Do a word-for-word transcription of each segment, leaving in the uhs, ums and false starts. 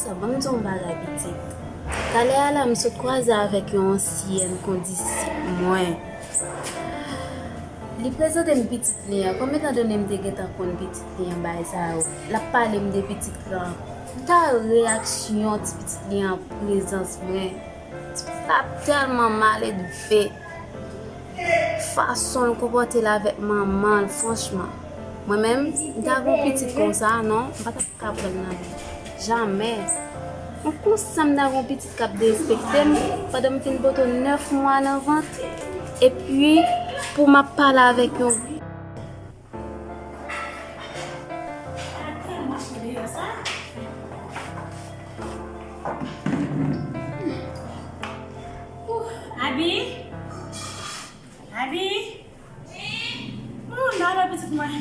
Sa, ban m di w yon bagay, pitit. Talè a la, m sot kwaze avèk yon ansyèn kondisip mwen. Li prezante m pitit li an. Konbyen tan done m te gentan konn pitit li an, bagay sa yo? L ap pale m de pitit lan. Gade reyaksyon ti pitit li an prezans mwen. Ti pitit la tèlman maledve. Fason l konpòte l avèk manman l, franchman. Mwen menm, m ta gen yon pitit konsa, non, m pa t ap ka pran l nan men. Jamè. Mwen konsa m ta gen yon pitit k ap derespekte m pandan m fin poto nèf mwa nan vant. Epi, pou m ap pale avèk yon Abi? Abi? Wi. Ou nan lè pitit mwen.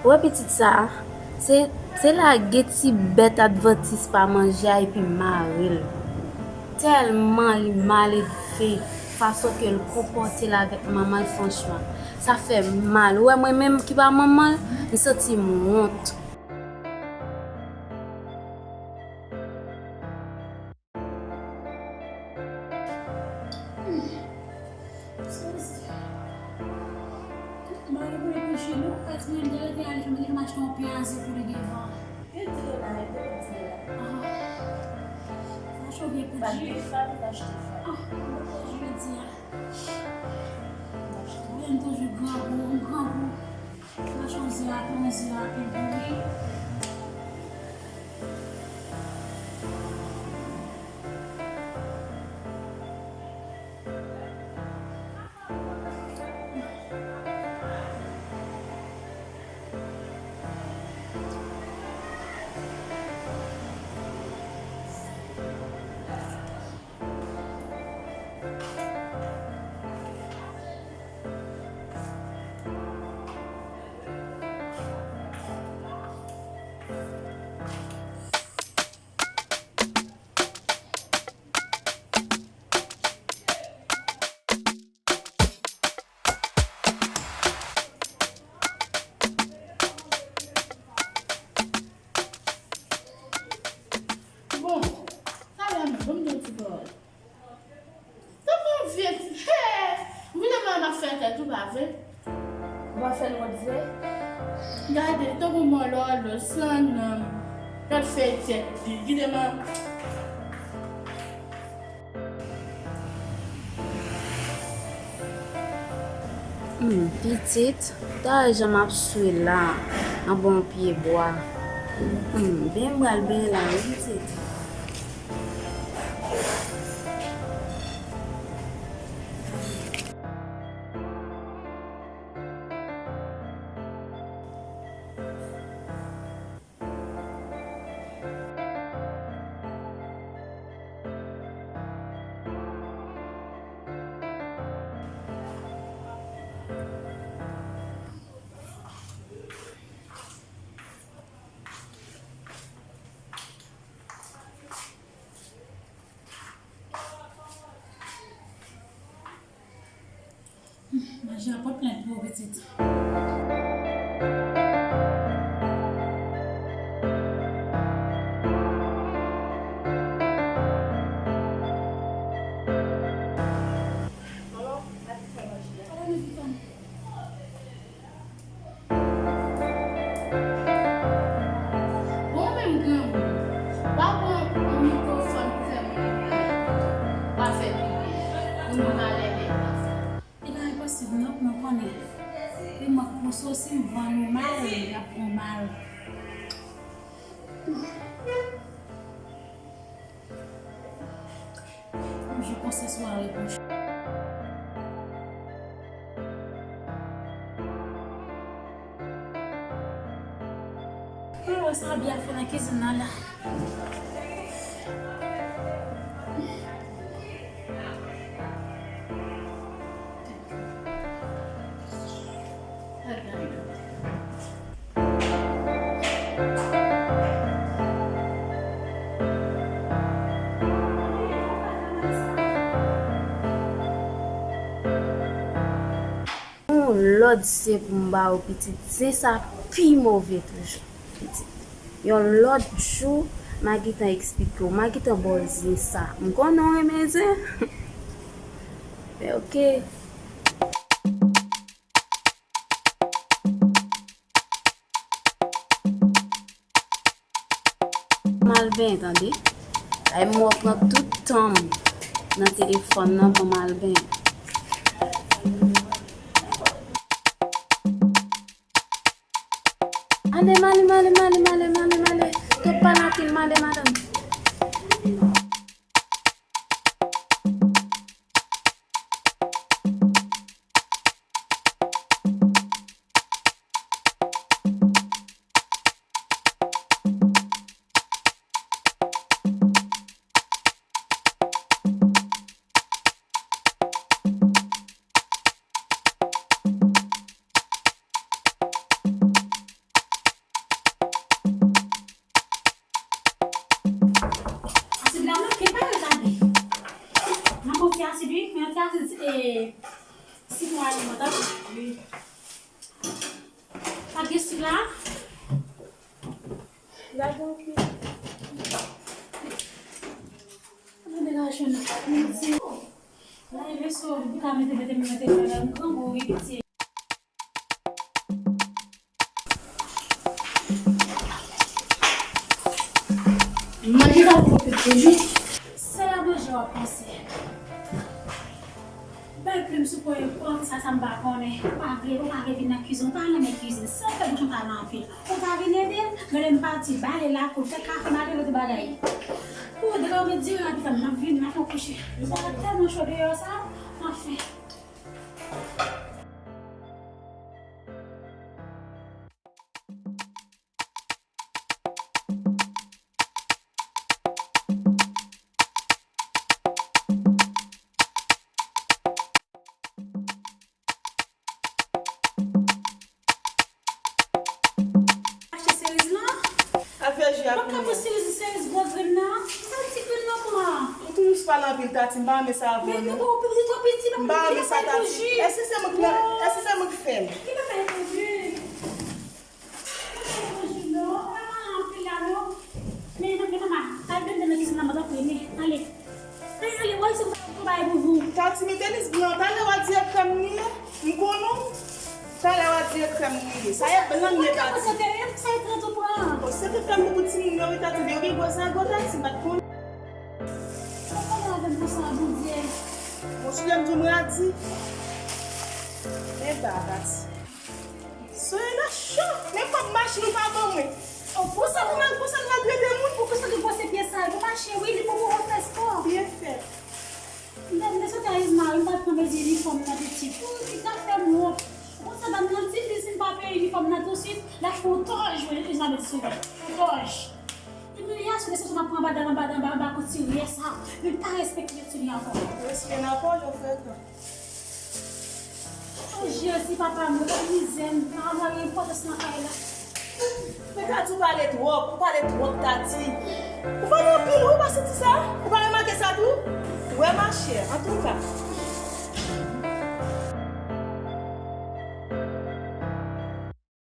Ou wè pitit sa a, se, se lage ti bèt advantis pa manje a epi mare l. Tèlman li maledve, fason ke l konpòte l avèk manman l, franchman, sa fè m mal. Ou wè mwen menm ki pa manman l, m santi m wont. Mwen gen pou li kouche non, èske mwen te rete ale fè mwen te mache yon pyaze pou li devan. Yo di Dona, yo di la. Ah. Sa chove pou di. Fab, fab, achte fab. Ah, mwen jodi a. Mwen toujou grangou, grangou. Mwen chwazi a, mwen zi a, pi bouyi. Bon, talè menm, ban m di yon ti pawòl. Tankou yon vye ti, hey! M vin nan m ap fè tèt ou pa vre. Ou pa fè l wont vre? Gade, tankou mòlòlò, san nanm. Gad fèy tèt li, kite m. Hmm, pitit, ta jan m ap swe la, anba yon pye bwa. Hmm, ben m pral ben la, wi, pitit. Manje a pòt plent pou ou, pitit. Bon, menm granmoun, w a pran yon mikwofòn pou fè moun yo pale, w a fè pi byen. Moun yo malè nèt. Li pa enposib non, mwen konnen. E mwen k pou sou, si m vann ou mal, y ap pran w mal. Toujou konsa sou a repwoche. Mwen wè sa Abi ap fè nan kizin nan la. Yon lòd zen pou m ba ou, pitit. Zen sa pi move toujou, pitit. Yon lòt jou, m a gentan eksplike w, m a gentan ba w zen sa. M konnen w renmen zen. Men oke. M al benyen, tande. Ay, m wè w pran tout tan m nan telefòn nan, ban m al benyen. Ale, m ale, m ale, m ale, m ale, m ale, m ale. Twòp pale anpil, m ale, madanm. Asid la manke pa yo tande. Manke yon ti asid wi, men yon ti asid, eh, sitwon alimantan. Wi. Pa gen sik la? Lage yon pi. Mwen degaje nou. Mwen di, la e leson, ou ka mete, mete, mete, mete, mete, mete, mete, Manje sa pou fè toujou. Se la manje w ap panse. Bèl plim sou po, pran sa, sa m pa konnen. Ou pa vle, ou pa vle vin nan kizin, ou pa renmen kizin. Sa fè bouch ou pale anpil. Ou ta vin ede m, men lè m pati, bale lakou, fè kafe, bale lòt bagay. Ou degaje di rapid, m ap vin, m ap kouche. Sa tèlman cho deyò sa, anfen. Achte seriz lan? Al fè ji a pou mwen. Mwen ka pran seriz, seriz gwo grenn nan. Sa ti grenn nan pran? Ou toujou pale anpil, Tati, m pa renmen sa avè w non. Men ou piti, ou piti, m pa renmen sa, Tati. Èske se mwen ki, èske se mwen ki fè l? Li pa fè pou di. Li pa fè pou di non, ou pa pale anpil la non. Men, men, men, manman, al benyen nan kizin nan, mwen tanpri, men, ale. Ay, ale, wè, se pou bay pou vou. Tati, men tenis blan, talè w a di e krèm li ye. M konnen w. Talè w a di e krèm li ye. Sa e blan li ye, Tati. Sa e trant ou pran. O, se te krèm pou timoun yo, wi, Tati. Yo gen gwo zago, Tati, m pa t konnen. Ou konnen avè m konsa, Bondye. Bon, si lè m di w m radi. Men ba, Tati. Soyez la cho, men kòb machin ou pa ban mwen. O, konsa pou mal, konsa nou maltrete moun. Pou konsa nou pase pye sal, pou mache, wi, li pou ou fè spò. Byen fèt. M te, m te soti a Izmael, m t ap pran mezi inifòm nan pitit. Ou, li t ap fè m wont. Ou konn sa dam nan di, li di si m pa peye inifòm nan tousuit, l ap fè yon tòj, wi, Elizabeth Souvè. Yon tòj. Imilyasyon de sezon m ap pran anba dam, anba dam, anba, anba koutiryè sa. Li pa respekte pitit li ankò. Respè nan kò yo frekan. O Jezi, papa m, gad mizè m, pa anvoye enpòtans nan kay la. Men Tati, ou pale twòp, ou pale twòp, Tati. Ou pale anpil, wi, ou pa santi sa? Ou pa remake sa tou? Wè, machè, antouka,